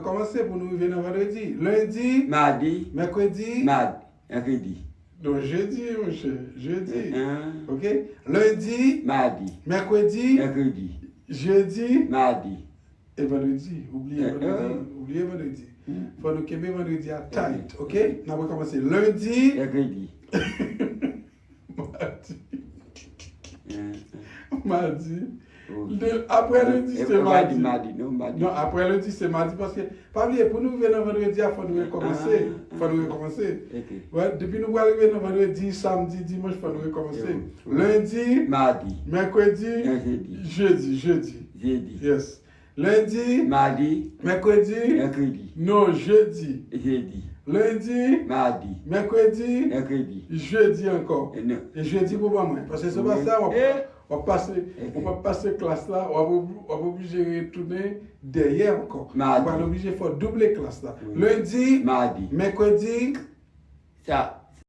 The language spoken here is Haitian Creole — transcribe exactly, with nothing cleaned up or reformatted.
Kòmanse pou nou rive nan vandredi. Lendi, madi, mèkredi, madi, mèkredi. Non, jedi, monchè. Jedi. Ok? Lendi, madi, mèkredi, mèkredi, jedi, madi, e vandredi. Ou bliye vandredi. Ou bliye vandredi. Fò nou kenbe vandredi a tight, ok? N ap rekòmanse. Lendi, mèkredi, madi. Madi. Apre lendi, se madi. Non, apre lendi, se madi. Paske, pa bliye, pou nou rive nan vandredi a, fò nou rekòmanse. Fò nou rekòmanse. Depi nou pral rive nan vandredi, samdi, dimanch, fò nou rekòmanse. Lendi, madi, mèkredi, jedi, jedi. Yes. Lendi, madi, mèkredi, mèkredi, non, jedi, jedi. Lendi, madi, mèkredi, mèkredi, jedi ankò. E jedi pou ban mwen. Paske se pa sa, w ap pase, ou p ap pase klas la, w ap oblije retounen dèyè ankò. Ou pral oblije fè double klas la. Lendi, madi, mèkredi, sa,